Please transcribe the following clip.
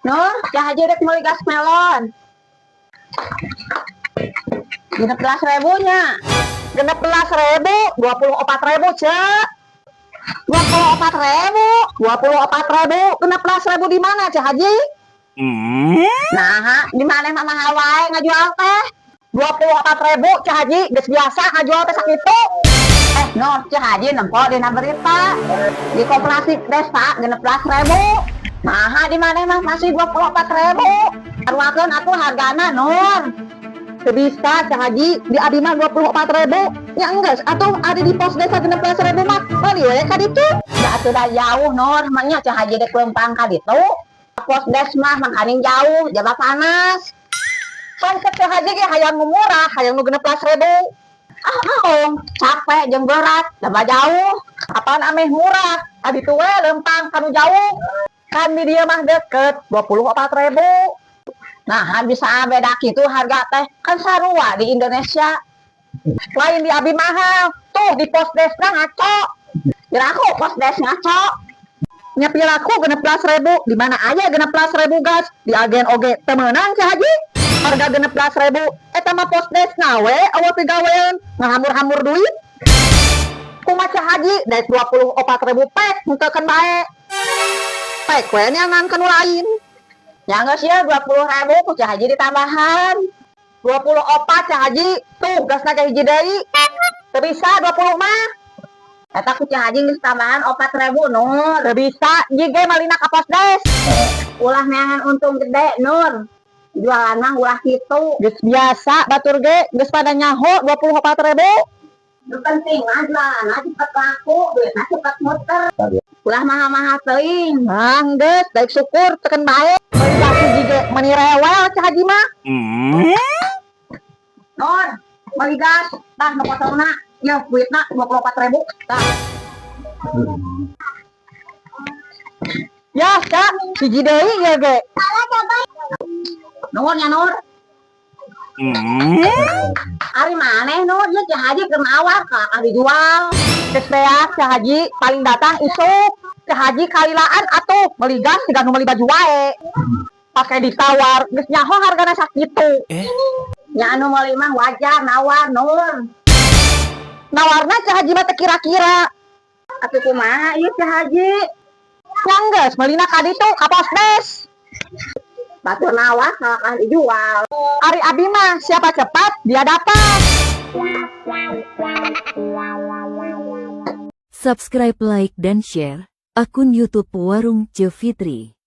Nur, Ceu Haji rek meuli gas melon. 16 ribu nya. 16 ribu, 24 ribu, Cek. 24 ribu. 24 ribu, 16 ribu di mana, Ceu Haji? Nah, di mana mah mahal wae ngajual teh? 24 ribu, Ceu Haji, geus biasa ngajual teh sakitu. Eh, Nur, Ceu Haji nempo dina berita. Di koperasi desa 16 ribu. Nah, di mana mah masih 24 ribu. Saruakeun atuh hargana, Nur. Teu bisa, Ceu Haji, di abi mah 24 ribu. Ya enggeus, atuh ada di pos desa 16 ribu mah, meuli we ka ditu. Da atuh da jauh, Nur, emangnya Ceu Haji dek lempang ka ditu. Pos des mah mangkaning jauh, jaba panas. Pan cek Ceu Haji ge hayang nu murah, hayang nu 16 ribu. Ah, oh, capek jeung berat, jaba jauh. Apaan ameh murah, ka ditu we lempang kanu jauh. Kan di dieu mah deket, 24 ribu. Nah, bisa beda gitu harga teh. Kan sarua di Indonesia. Lain di abi mahal, tuh di pos desna ngaco. Piraku pos des ngaco? Nya piraku 16 ribu, di mana aja 16 ribu gas, di agen oge teu meunang, Ceu Haji. Harga 16 ribu, eta mah pos desna we, euweuh pigaweun, ngahamur-hamur duit. Kumaha Ceu Haji, daek 24 ribu pek, henteu bae. Pek we neangan ka nu lain. Ya geus ya 20 ribu ku Ceu Haji ditambahan. 24, Ceu Haji, tuh gasna ge hiji deui. Teu bisa 20 mah. Eta ku Ceu Haji geus tambahan 4 ribu, Nur. Teu bisa, jige malina ka pos des. Ulah neangan untung gede, Nur. Jualan mah ulah kitu. Geus biasa batur ge, geus pada nyaho 24 ribu. Nu penting mah jualan cepet laku, duitna cepet muter. Ulah mahal-mahal teuing. Ah, geus, daek syukur teken bae. Meuli gas hiji ge meuni rewel Ceu Haji mah. Nur, meuli gas, tah nu kosongna, ya duitna 24 ribu. Tah. Ya, Cak, hiji deui ieu ge. Nuhun ya, Nur. Ari maneh, Nur, ieu Ceu Haji keur nawar ka dijual. Geus beak, Ceu Haji, paling datang isuk. Ceu Haji kalilaan atuh, meuli gas siga nu meuli baju wae. Pake ditawar, geus nyaho hargana sakitu. Nya anu meuli mah wajar nawar, Nur. Nawarna Ceu Haji mah teu kira-kira. Atuh kumaha ieu Ceu Haji? Nya geus meulina ka ditu ka pos des. Batur nawar ka dijual. Ari abi mah siapa cepat dia dapat. Subscribe, like, dan share akun YouTube Warung Ceu Fitri.